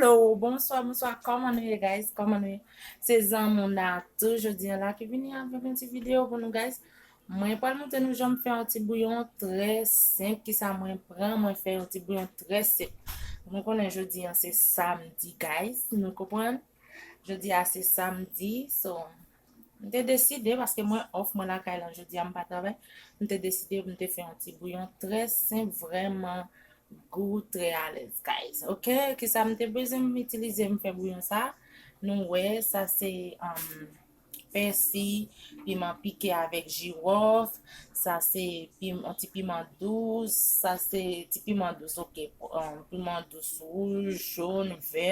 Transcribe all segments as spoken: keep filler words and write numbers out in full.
Yo, bonswa, bonswa, kòman nou ye, guys? Kòman nou ye? Se zanmi w Natou, jodi a la ki vini avèk yon ti videyo pou nou, guys. Mwen pral montre nou jan m fè yon ti bouyon trè senp, kisa mwen pran, mwen fè yon ti bouyon trè senp. Nou konnen jodi a se samdi, guys, nou konprann? Jodi a se samdi, so, m te deside, paske mwen off, mwen lakay la jodi a, m pa travay, m te deside pou m te fè yon ti bouyon trè senp, vrèman gou, trè alèz, guys. Ok, kisa m te bezwen m itilize m fè bouyon sa? Nou wè, sa se, um, pèsi, piman pike avèk jiwòf, sa se pim-, yon ti piman dous, sa se ti piman dous, ok, um, piman dous wouj, jòn, vè,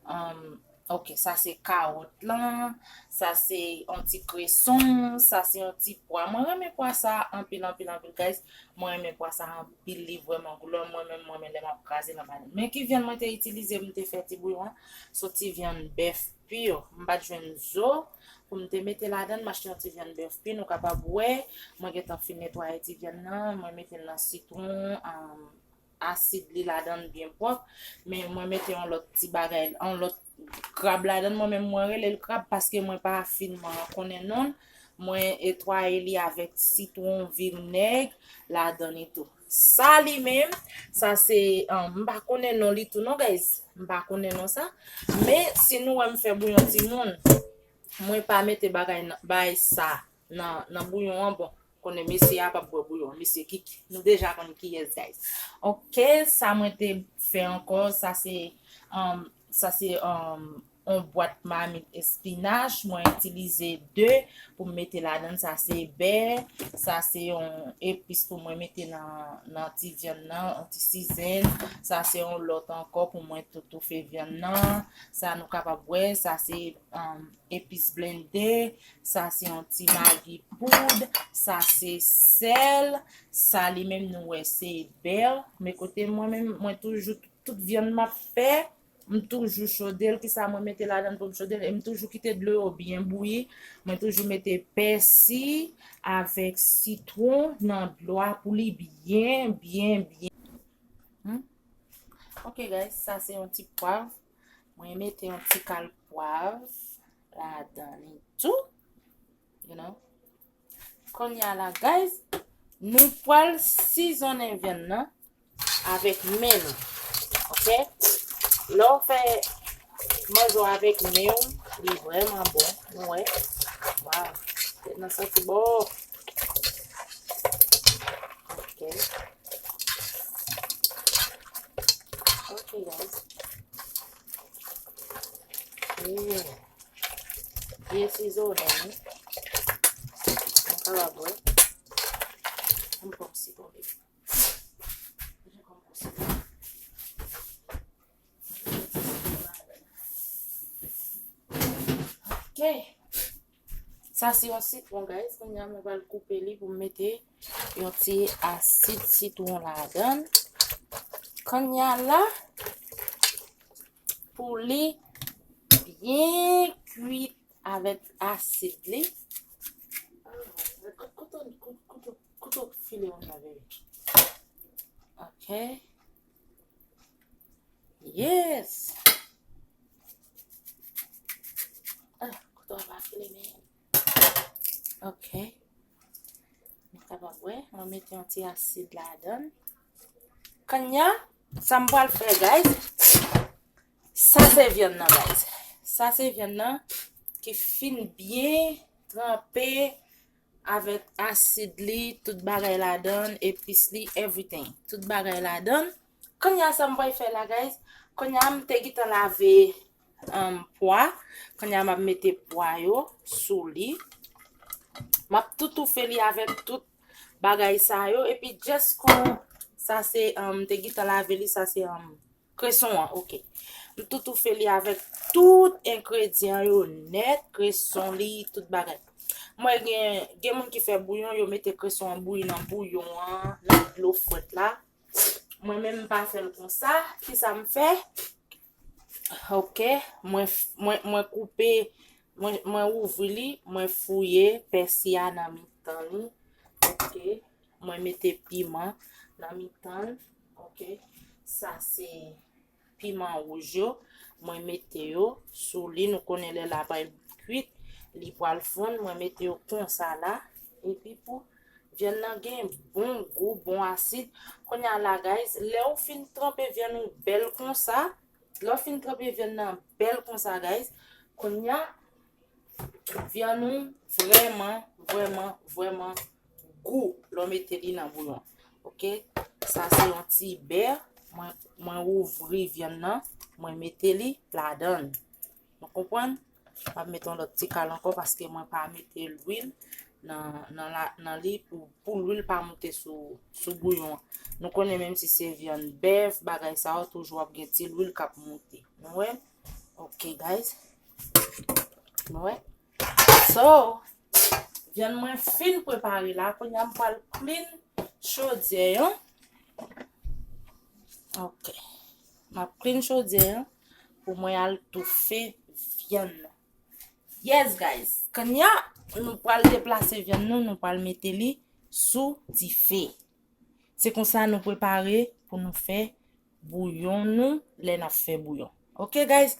um, ok, sa se kawòt lan, sa se yon ti kreson, sa se yon ti pwa. Mwen renmen pwa sa anpil, anpil, anpil, guys. Mwen renmen pwa sa anpil, li vrèman gou. Lè mwen menm, mwen menm lè m ap kraze nan madanm. Men ki vyann mwen te itilize pou m te fè ti bouyon an? Se yon ti vyann bèf pi. M pa t jwenn zo pou m te mete ladan l. M achte yon ti vyann bèf pi. Nou kapab wè, mwen gentan fin netwaye ti vyann nan. Mwen mete l nan sitwon, um, asid li ladan l byen pwòp. Men mwen mete yon lòt ti bagay, yon lòt krab ladan l. Mwen menm, mwen rele l krab paske mwen pa finman konnen non l. Mwen netwaye li avèk sitwon, vinèg ladan li tou. Sa li menm, sa se, um, m pa konnen non li tou non, guys. M pa konnen non sa. Men si nou wè m fè bouyon timoun, mwen pa mete bagay nan, bay sa nan, nan bouyon an. Bon, konnen mesye a p ap bwè bouyon, mesye Kiki. Nou deja konn kiyès, guys. Ok, sa mwen te fè ankò, sa se, um, sa se, um, yon bwat mamit espinach. Mwen itilize de pou m mete ladan l. Sa se bè, sa se yon epis pou mwen mete nan, nan ti vyann nan, yon ti sizenn. Sa se yon lòt ankò pou mwen toutoufe vyann nan. Sa nou kapab wè, sa se, um, epis blende, sa se yon ti magi poud, sa se sèl, sa li menm nou wè se bè. Men kote mwen menm, mwen toujou, tout vyann m ap fè, m toujou chode l. Kisa mwen mete ladan l pou m chode l? E m toujou kite dlo yo byen bouyi. Mwen toujou mete pèsi avèk sitwon nan dlo a pou li byen, byen, byen. Hmm? Ok, guys, sa se yon ti pwav. Mwen mete yon ti kal pwav ladan li tou. You know? Kounye a la, guys, nou pral sizonnen vyann nan avèk men nou. Ok? Lè w fè manje w avèk men w, li vrèman bon. Nou wè. Waw. Tèt nan santi bon. Ok. Ok, guys. Yeah. Byen sizonnen, wi. Mwen kapab wè. Mwen pran yon sitwon, baby. Mwen pran yon sitwon. Ok. Sa se yon sitwon, guys. Kounye a, mwen pral koupe li pou m mete yon ti asid sitwon ladan l. Kounye a la, pou li byen kwit avèk asid li. Kouto, kouto, kouto, kouto file yon bagay. Ok. Yes. Ah, kouto a pa file, men. Ok. Nou kapab wè, mwen mete yon ti asid ladan l. Kounye a, sa m pral fè, guys, sa se vyann nan, guys. Sa se vyann nan ki fin byen tranpe avèk asid li, tout bagay ladan l, epis li, everything. Tout bagay ladan l. Kounye a, sa m pral fè la, guys. Kounye a, m te gentan lave, um, pwa. Kounye a, m ap mete pwa yo sou li. M ap toutoufe li avèk tout bagay sa yo. Epi, just kon sa se, um, m te gentan lave li, sa se, um, kreson an, ok. M toutoufe li avèk tout engredyan yo nèt, kreson li, tout bagay. Mwen gen, gen moun ki fè bouyon, yo mete kreson an bouyi nan bouyon an, nan dlo frèt la. Mwen menm m pa fè l konsa. Kisa m fè? Ok, mwen, mwen, mwen koupe, mwen, mwen ouvri li, mwen fouye pèsi a nan mitan li. Ok, mwen mete piman nan mitan l. Ok, sa se piman wouj yo, mwen mete yo sou li. Nou konnen lè lapan kwit, li pral fonn. Mwen mete yo konsa la. Epi pou vyann nan gen bon gou, bon asid. Kounye a la, guys, lè ou fin tranpe vyann ou bèl konsa, lè w fin tranpe vyann nan bèl konsa, guys, kounye a vyann ou vrèman, vrèman, vrèman gou lè w mete li nan bouyon. Oke? Sa se yon ti bè. Mwen, mwen ouvri vyann nan, mwen mete li ladan l. Nou konprann? M ap mete yon lòt ti kal ankò paske mwen pa mete lwil nan, nan, la, nan li pou, pou lwil pa moute sou, sou bouyon an. Nou konnen menm si se vyann bèf, bagay sa yo, toujou ap gen ti lwil k ap moute. Nou wè? Ok, guys. Nou wè? So, vyann mwen fin prepare la. Kounye a m pral clean chodyè an. Ok. M ap clean chodyè an pou mwen al toufe vyann nan. Yes, guys. Kounye a, nou pral deplase vyann nou, nou pral mete li sou dife. Se konsa nou prepare pou nou fè bouyon nou lè n ap fè bouyon. Ok, guys?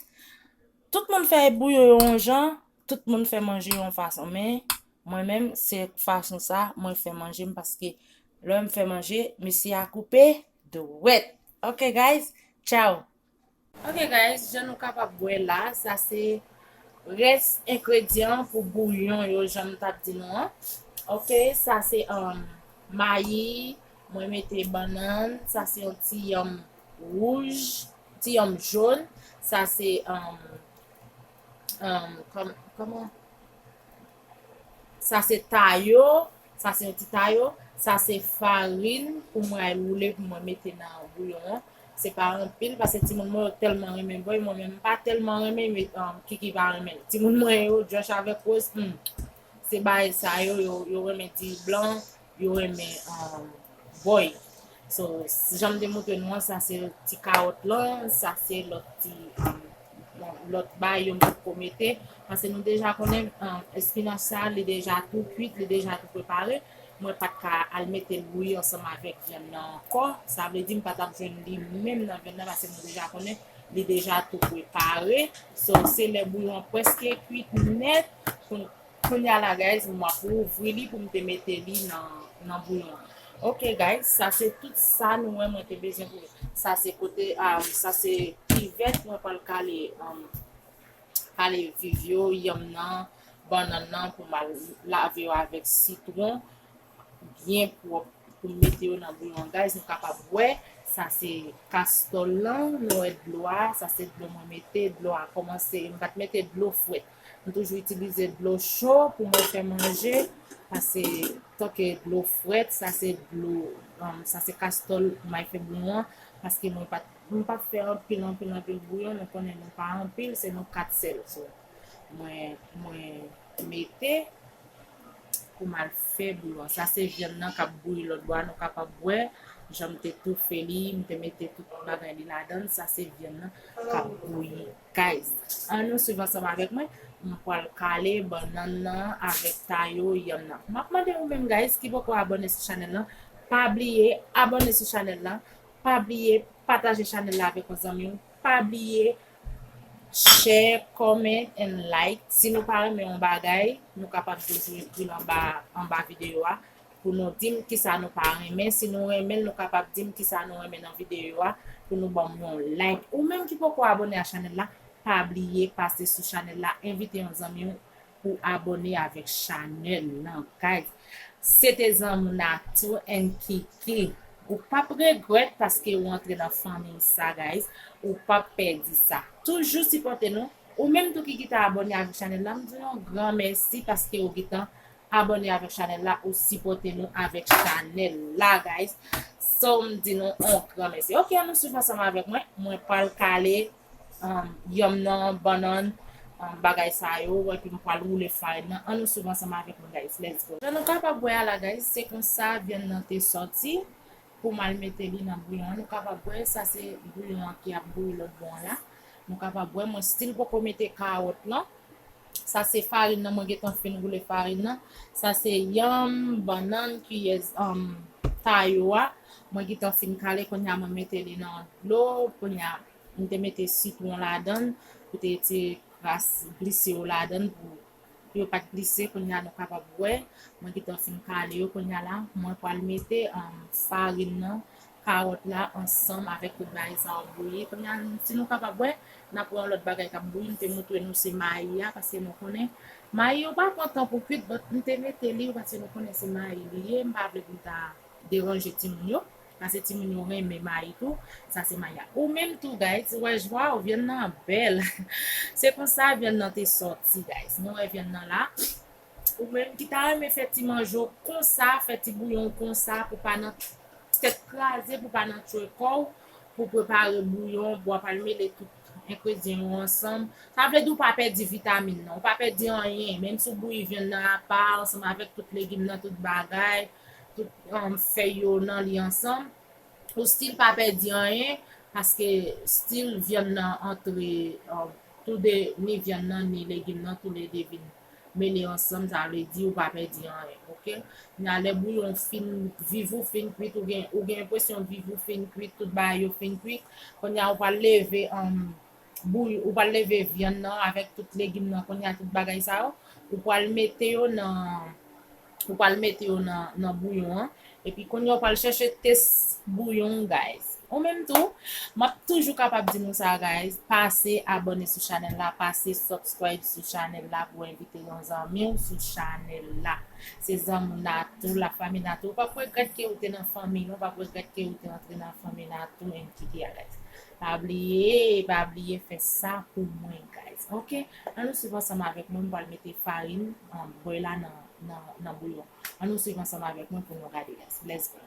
Tout moun fè bouyon yo yon jan, tout moun fè manje yo yon fason, men mwen menm, se fason sa mwen fè manje m, paske lè m fè manje, mesye a koupe dwèt. Ok, guys? Ciao! Ok, guys, jan nou kapab wè la, sa se rès engredyan pou bouyon yo, jan m t ap di nou an. Ok, sa se, um, mayi, mwen mete bannann, sa se yon ti yanm wouj, ti yanm jòn, sa se, um, um, kòm-, kòman? Sa se tayo, sa se yon ti tayo, sa se farin pou mwen al woule pou mwen mete nan bouyon an. Se pa anpil, paske timoun mwen yo tèlman renmen bòy, mwen menm m pa tèlman renmen, men, um, Kiki pa renmen l. Timoun mwen yo, Josh avèk Rose, hmm, se bagay sa yo, yo, yo renmen diri blan, yo renmen, um, bòy. So, jan m te montre nou an, sa se ti kawòt lan, sa se lòt ti, um, lòt bagay yo m poko mete. Paske nou deja konnen, um, espinach sa, li deja tou kwit, li deja tou prepare. Mwen pa t ka al mete l bouyi ansanm avèk vyann nan ankò. Sa vle di m pa t ap jwenn li menm nan vyann nan, paske nou deja konnen li deja tou prepare. So, se lè bouyon an prèske kwit nèt, pou, kounye a la, guys, m ap ouvri li pou m te mete li nan, nan bouyon an. Ok, guys, sa se tout sa nou wè mwen te bezwen pou sa se kote, um, sa se kivèt mwen pral kale, um, kale viv yo, yanm nan, bannann nan pou m al lave yo avèk sitwon byen pwòp pou m mete yo nan bouyon an. Guys, nou kapab wè, sa se kastòl lan, nou wè dlo a, sa se dlo mwen mete, dlo a kòmanse, m pa t mete dlo frèt. M toujou itilize dlo cho pou mwen fè manje, paske tanke dlo frèt, sa se dlo, um, sa se kastòl m ay fè bouyon an, paske mwen pa t, mwen pa t fè anpil, anpil, anpil bouyon, nou konnen nou pa anpil, se nou kat sèl. So, mwen, mwen mete pou m al fè bouyon. Sa se vyann nan k ap bouyi lòt bò a, nou kapab wè, jan m te toufe li, m te mete tout bagay li ladan l, sa se vyann nan k ap bouyi. Guys, ann nou swiv ansanm avèk mwen. M pral kale bannann nan avèk tayo yanm nan. M ap mande ou menm, guys, ki poko abòne sou chanèl lan, pa bliye abòne sou chanèl lan. Pa bliye pataje chanèl la avèk yon zanmi w. Pa bliye share, comment and like. Si nou pa renmen yon bagay, nou kapab toujou ekri l anba, anba videyo a. Pou nou di m kisa nou pa renmen. Si nou renmen l, nou kapab di m kisa nou renmen nan videyo a, pou nou ban m yon like. Ou menm ki poko abòne a chanèl la, pa bliye pase sou chanèl la, envite yon zanmi w pou abòne avèk chanèl lan, guys. Se te zanmi w Natou and Kiki. Ou p ap regrèt paske ou antre nan fanmi sa, guys. Ou p ap pèdi sa. Toujou sipòte nou. Ou menm tou ki gentan abòne avèk chanèl la, m di w yon gran mèsi paske ou gentan abòne avèk chanèl la, ou sipòte nou avèk chanèl la, guys. So, m di nou yon gran mèsi. Ok, ann nou swiv ansanm avèk mwen. Mwen pral kale, um, yanm nan, bannann, um, bagay sa yo, epi m pral woule farin nan. Ann nou swiv ansanm avèk mwen, guys. Let's go. Jan nou kapab wè a la, guys, se konsa vyann nan te sòti. Pou m al mete li nan bouyon an. Nou kapab wè, sa se bouyon an ki ap bouyi lòt bò an la. Nou kapab wè, mwen still poko mete kawòt lan. Sa se farin nan, mwen gentan fin woule farin nan. Sa se yanm, bannann, kiyè, um, tayo a. Mwen gentan fin kale, kounye a mwen mete li nan dlo, kounye a M te mete sitwon ladan l, pou te, te kras, glise yo ladan l pou, pou yo pa t glise. Kounye a nou kapab wè, mwen gentan fin kale yo. Kounye a la, mwen pral mete, um, farin nan, kawòt la ansanm avèk tout bagay sa yo bouyi. Kounye a, si nou kapab wè, n ap wè yon lòt bagay k ap bouyi. M te montre nou se mayi a, paske nou konnen mayi yo pa pran tan pou kwit, but m te mete li paske nou konnen se mayi li ye. M pa vle pou m ta deranje timoun yo. Paske timoun yo renmen mayi tou. Sa se mayi a. Ou menm tou, guys, ou wè jwa, ou vyann nan bèl. Se konsa vyann nan te sòti, guys. Nou wè vyann nan la. Ou menm ki ta renmen fè ti manje w konsa, fè ti bouyon w konsa, pou pa nan tèt kraze, pou pa nan tchwe kò w, pou prepare bouyon, pou w ap al mele tout engredyan yo ansanm. Sa vle di ou pa pèdi vitamin nan, ou pa pèdi anyen. Menm si w bouyi vyann nan apa, ansanm avèk tout legim nan, tout bagay, tout, um, fèy yo nan li ansanm, ou still pa pèdi anyen, paske still vyann nan antre, um, toude, ni vyann nan, ni legim nan, toulede vin mele ansanm, sa vle di ou pa pèdi anyen, oke? Kounye a lè bouyon fin viv ou fin kwit, ou gen, ou gen enpresyon viv ou fin kwit, tout bagay yo fin kwit. Kounye a ou pral leve, um, bouy-, ou pral leve vyann nan avèk tout legim nan, kounye a tout bagay sa yo, ou pral mete yo nan, ou pral mete yo nan, nan bouyon an. Epi kounye a ou pral chèche tès bouyon, guys. Ou menm tou, m ap toujou kapab di nou sa, guys. Pase abòne sou chanèl la, pase subscribe sou chanèl la pou envite yon zanmi w sou chanèl la. Se zanmi Natou, la famille Natou. Ou p ap regrèt ke ou te nan fanmi, non, ou p ap regrèt ke ou te antre nan fanmi Natou and Kikia, guys. Pa bliye, pa bliye fè sa pou mwen, guys. Oke? Ann nou swiv ansanm avèk mwen, m pral mete farin, um, bwè la nan, nan, nan bouyon. Ann nou swiv ansanm avèk mwen pou nou gade, guys. Let's go.